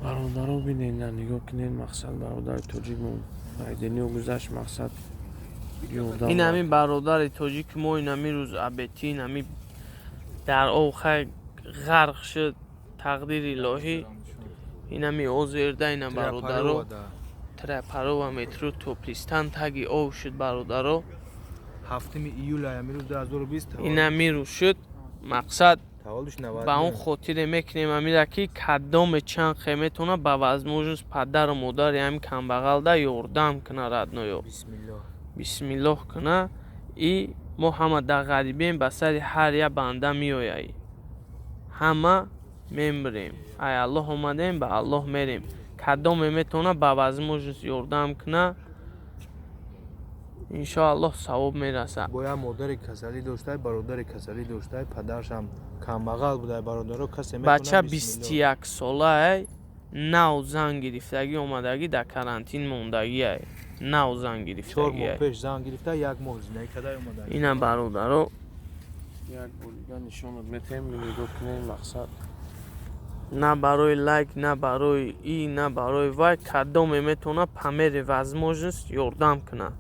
Бародаро, бинед, на, нигоҳ кунед, мақсад, бародари тоҷикмон айдениё гузашт, мақсад, ёрдам. Ин ҳамин бародари тоҷики мо ин ҳамин рӯз абетӣ, ин ҳамин дар об, хай, ғарқ шуд, тақдири илоҳӣ. Ин ҳами озерда, ина, бародаро, Трапарова метро то пристан таги об шуд, бародаро. 7 июл ҳамин рӯз 2020. Ин ҳамин рӯз шуд, мақсад. Таваллудш Ба он хотире мекунем ҳамира, ки кадоме чанд хе метавона, ба возможность падару модари ҳамин камбағалда ёрдам куна, родной ё. Бисмиллоҳ. Бисмиллоҳ куна. И мо ҳама дар ғарибием, ба сари ҳар як банда меояй, ҳама мемирем. Ай Аллоҳ омадем, ба Аллоҳ мерем. Кадоме метавона, ба возможность ёрдам куна, иншоаллоҳ, савоб мерасад. Бо як модари касалӣ доштай, бародари касалӣ доштай, падарашам камбағал будай, бародаро. Касе Бача 21 солаай, нав зан гирифтагӣ, омадагӣ, дар карантин мондагиай, нав зан 4 моҳ гирифтагиай. пеш зан гирифта, як моҳ зиндагӣ карда омада. Ина, бародаро. Як бор дига нишонат метаҳем, нигоҳ кунед, мақсад. На барои лайк, на барои и, на барои вай, кадоме метавона, по мере возможность ёрдам кунад.